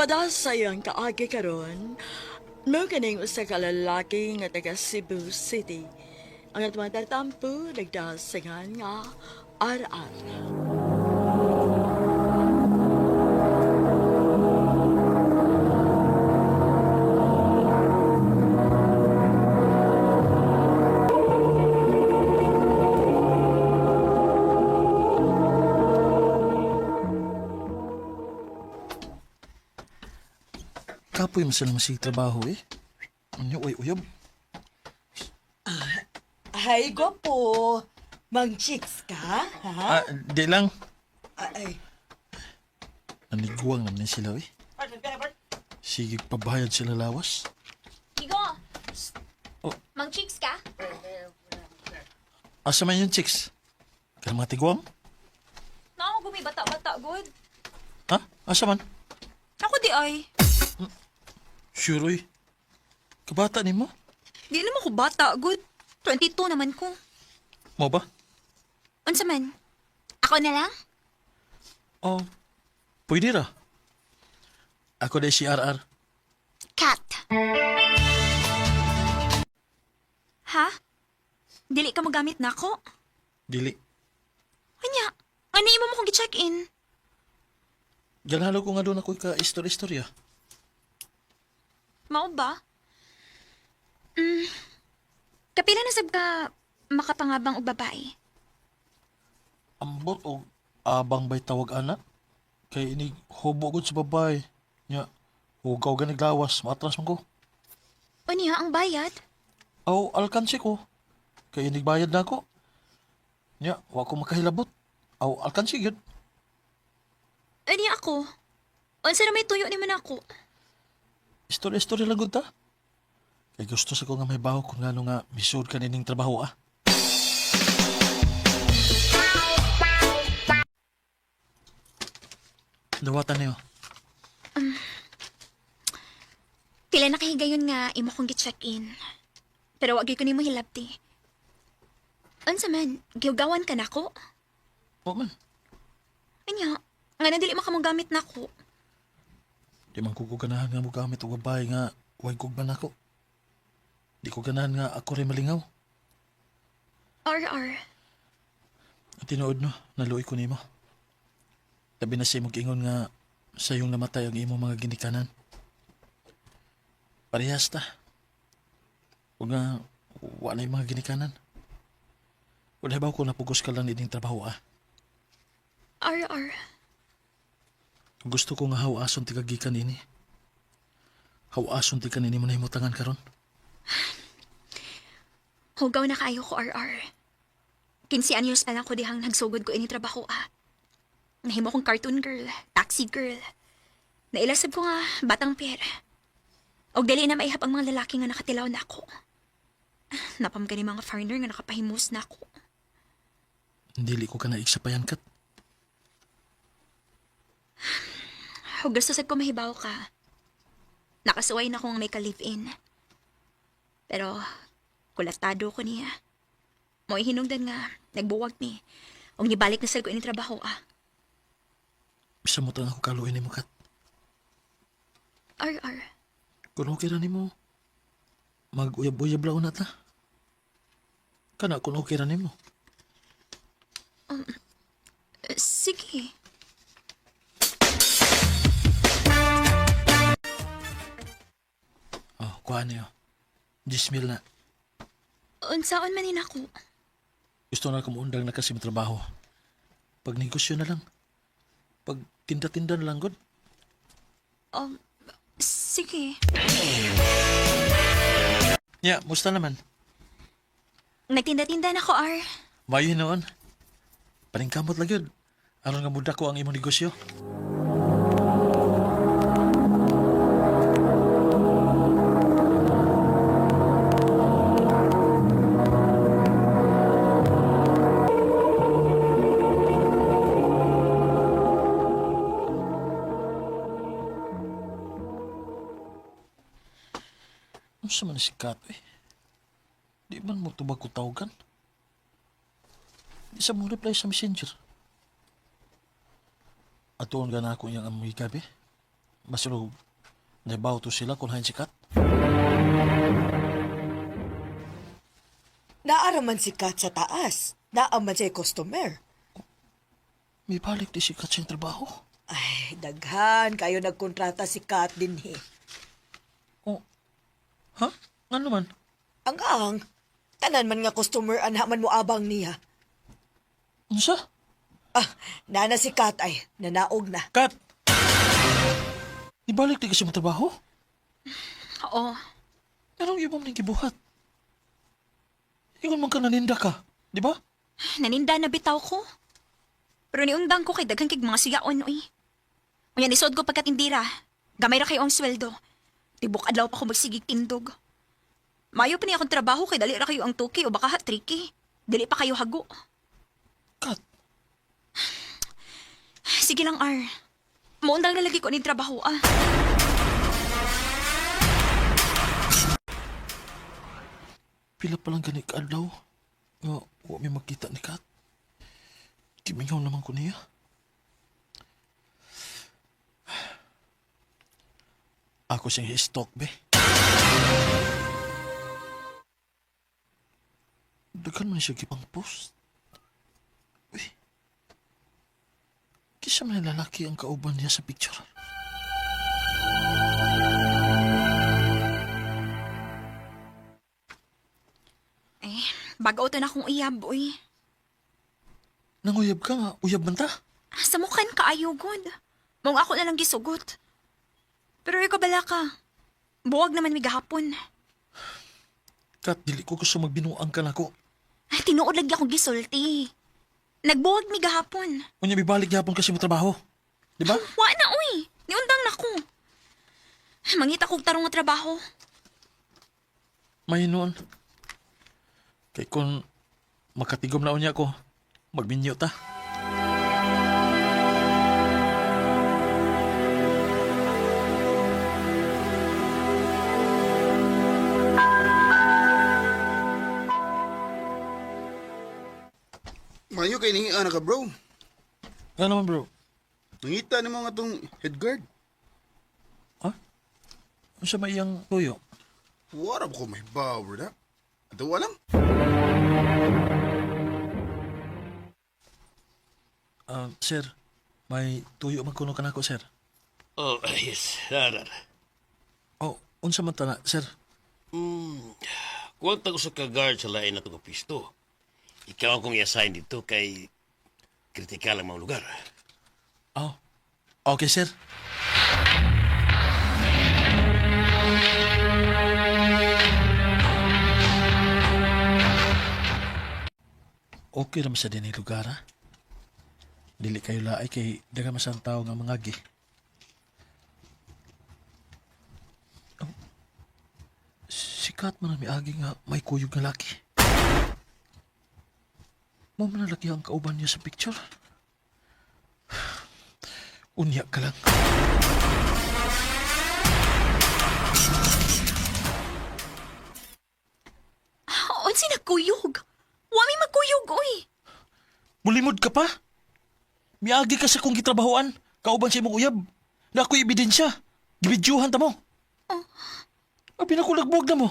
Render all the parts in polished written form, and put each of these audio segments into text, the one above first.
Napada sa iyang kaagi karon, mao kaning usa ka lalaki nga taga Cebu City. Ang atong tatampo nagdasingan nga RR. Kapoy man sila masig trabaho eh. Ano, uy, uyab. Ay, gwapo. Mang chicks ka, ha? Ah, di lang. Ay, Naniguang naman sila eh. Sige, pabayad sila lawas. Igo! Oh. Mang chicks ka? Asa man yung chicks? Kaya mga tiguang? Naako gumi bata-bata good. Ha? Asa man? Ako di ay. Sure uy. Kabata ni mo? Di naman ko bata good. 22 naman ko. Mo ba? Unsa man? Ako na lang? Oh, pwede ra. Ako dahil si RR. Cat. Ha? Dili ka magamit nako? Dili. Anya, ano imo mo kong gi-check-in? Ganhalo ko nga doon ako ka istorya-istorya. Mao ba? Mm. Kapila na sab ka makapangabang og babae. Ambot o abang bay tawag ana? Kay inig hubo gud sa babae. Nya, hugaw ga naglawas, maatras man ko. Unya ang bayad? Aw, alkansi ko. Kay inig bayad na ako. Nya, wa ko makahilabot. Aw, alkansi gyud. Unya ako. Unsa na may tuyo ni man ako? Istorya-istorya lang gud ta. Kay gusto sa ko nga may baho kung ngano nga misud ka nining trabaho ah. Dawatan niyo. Pila na kahigayon nga imo kong gi-check-in. Pero wag gyud ko nimo hilabti. Unsa man, giugawan ka nako? O man, Anya, nga na dili makamogamit nako. di man ko ko ganahan nga mogamit og babae nga way gugman ako. Di ko ganahan nga ako rin malingaw. RR, Ang tinuod no, naluoy ko nimo. Labi na sa imong giingon nga sa iyong namatay ang imong mga ginikanan. Parehas ta. Ug nga wa na yung mga ginikanan. Wala ba ko napugos ka lang ining trabaho ah. RR. Gusto ko nga hawason ti kagikan ini. Hawason ti kanini mo nahimutangan karon. Hugaw na kaayo ko, RR. 15 anyos pa lang ko dihang nagsugod ko ini trabaho ah. Nahimo kong cartoon girl, taxi girl. Nailasab ko nga batang pera. Og dili na maihap ang mga lalaki nga nakatilaw na ako. Napam gani mga foreigner nga nakapahimos na ako. Dili ko ka naigsapayan kat. Ug gusto sad ko mahibaw ka. Nakasuway na kong may ka-live-in. Pero kulatado ko niya. Mo'y hinungdan nga, nagbuwag ni. Ug nibalik na sad ko ini trabaho ah. Bisa mo ako kaluoy nimo kat. RR, Kung okay ra nimo, mag-uyab-uyab lang na ta. Kana kung okay ra nimo. Sige. Oh, kuha niyo. 10,000 na. Unsaon man ni nako. Gusto na kumuundang na kasi trabaho. Pag negosyo na lang. Pag tinda-tinda na lang, god. Sige. Ya, musta naman? Nagtinda-tinda na ko, R. Mayo noon. Paningkamot lang yun. Aron nga muda ko ang imong negosyo. Unsa man si Kat eh? Di man mo tubag ko tawagan. Di sa mo reply sa messenger. Atuon ka na ako iyang amoy gabi. Basilog, naibaw to sila kung hain sikat. Naaraman si Kat sa taas. Naaman siya customer. May balik di sikat siyang trabaho. Ay, daghan kayo nagkontrata si Kat din he. Oh. Ha? Ano man? Ang ang, tanan man nga customer anha man mo abang niya. Unsa? Ah, nana si Kat ay, nanaog na. Kat! Ibalik di kasi mo trabaho? Oo. Anong ibang ning gibuhat? Ingon man ka naninda ka, di ba? Naninda na bitaw ko. Pero niundang ko kay daghan kig mga sigaon, uy. Unya nisod ko pagkat indira. Gamay ra kayo ang sweldo. Tibok adlaw pa ko magsigig tindog. Mayo pa ni akong trabaho kay dali ra kayo ang tuki o baka ha tricky. Dili pa kayo hago. Kat, Sige lang, R. Muundang na lagi ko ni trabaho, ah. pila pa lang gani kaadlaw nga wa mi magkita ni Kat. Gimingaw naman ko niya. Ako siyang hi-stalk, be. Daghan man siya gipang post. Uy. Kisa man ang lalaki ang kauban niya sa picture. Eh, bago to na akong iyab, uy. Nanguyab ka nga, uyab man ta. Sa mukhan ka ayugod. Mong ako na lang gisugot. Pero ikaw bala ka. Buwag naman mi gahapon. Kat, dili ko gusto magbinuang ka nako. Ay, tinuod lagi akong gisulti. Nagbuwag mi gahapon. Unya bibalik gyapon kasi mo trabaho. Di ba? Wa na, uy. Niundang na ko. Mangita kog tarong nga trabaho. May noon. Kay kung makatigom na unya ko, magminyo ta. Mayo kay ni ana ka bro. Ano naman bro? Nangita nimo nga tong head guard. Ha? Unsa may iyang tuyo? Wala ba ko may power na? Ato lang. Ah, sir, may tuyo man kuno kanako, sir. Oh, yes. Arar. Oh, unsa man ta na, sir? Kuwanta ko sa ka-guard sa lain na itong pisto. Ikaw ang kong i-assign dito kay kritikal ang mga lugar. Oh. Okay, sir. Okay naman sa dinhi lugar, ha? Dili kayo laay kay daga masang tao nga mangagi. Oh, sikat man ang miagi nga may kuyog nga laki. Mo man ang laki ang kauban niya sa picture. Unya ka lang. Unsi nagkuyog. Wa mi magkuyog, uy. Mulimod ka pa? Miagi ka sa kong gitrabahoan. Kauban sa imong uyab. Na ako'y ebidensya. Gibidyuhan ta mo. Oh. Abi na ko nagbuwag na mo.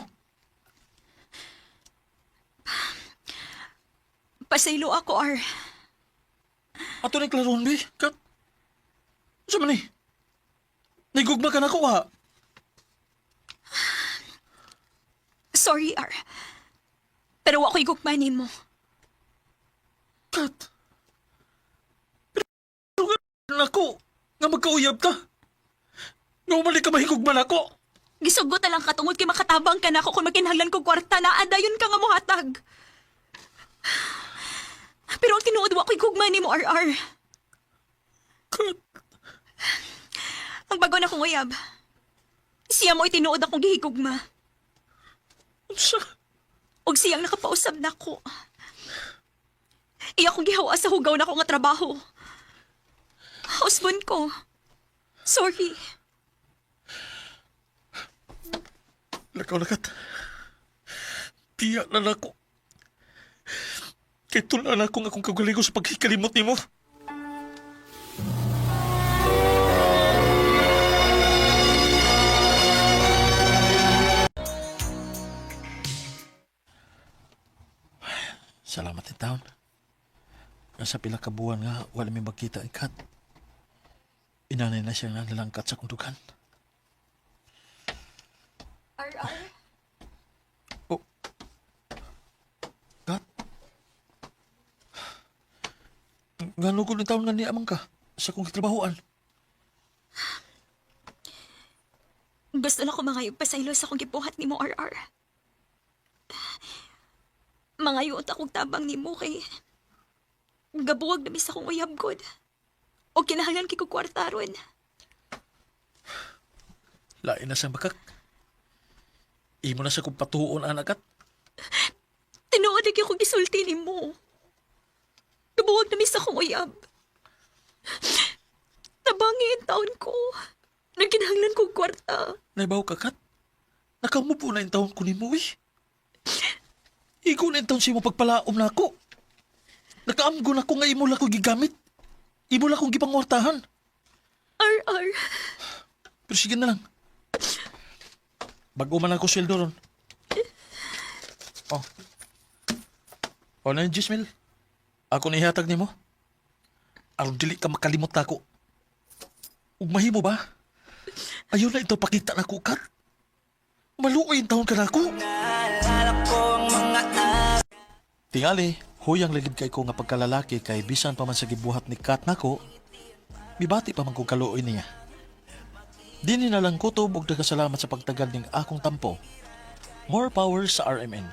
Pasaylo ako, R. Ato na klaroon, bi. Kat. Sa man eh? Naigugma ka na ko, ha? Sorry, R. Pero wa ko'y gugmanin mo. Kat. Pero nga nako. Nga magkauyab ka. Nga umalik ka mahigugma na ko. Gisugot na lang ka tungod kay makatabang ka na ako kung makinahanglan ko kwarta na adayon ka nga mohatag. Pero ang tinuod wa ko'y gugma nimo, RR. Kat. Ang bago na kong uyab. Siya mo'y tinuod akong gihigugma. Unsa? Og siyang nakapausab nako. Iya akong gihawa sa hugaw na nga trabaho. Husband ko. Sorry. Lakaw lakat. Piya na nako. Kay tula na akong akong kagalingon sa pagkikalimot nimo. Taon. Nasa pila ka buwan nga wala may magkita ang Kat. Inanay na siya nga nalangkat sa kong dugan. RR? Oh. Kat? Ngano ko taon nga niya man ka sa kong gitrabahoan. Gusto na ko mga pasaylo sa akong gibuhat nimo, RR. Mangayot akong tabang nimo kay gabuwag na mis akong uyab god. O kinahanglan kay ko kwarta ron. Lain na siyang bakak. Imo na siya kong patuon, anak kat. Tinuod lagi akong gisulti nimo. Gabuwag na mis akong uyab. Tabangi ang taon ko. Nagkinahanglan kong kwarta. Naibaw ka, Kat. Nakamupo na yung taon ko nimo, eh. Igo na yung taon sa imo pagpalaom na ako. Nakaamgo na ko nga imo lang ko gigamit. Imo lang kong gipangwartahan. RR, Pero sige na lang. Bago man ako sweldo ron. Oh. Oh, na yung Gismil. Ako na ihatag nimo. Aron dili ka makalimot na ako. Ug mahimo ba? Ayaw na ito pakita na ko, Kat. Maluoy ang taon ka na ako. Tingali, huyang lilib kay ko nga pagkalalaki kay bisan pa man sa gibuhat ni Kat nako, mibati pa man ko kaluoy niya. Dini na lang kutob og nagkasalamat sa pagtagal ning akong tampo. More power sa RMN.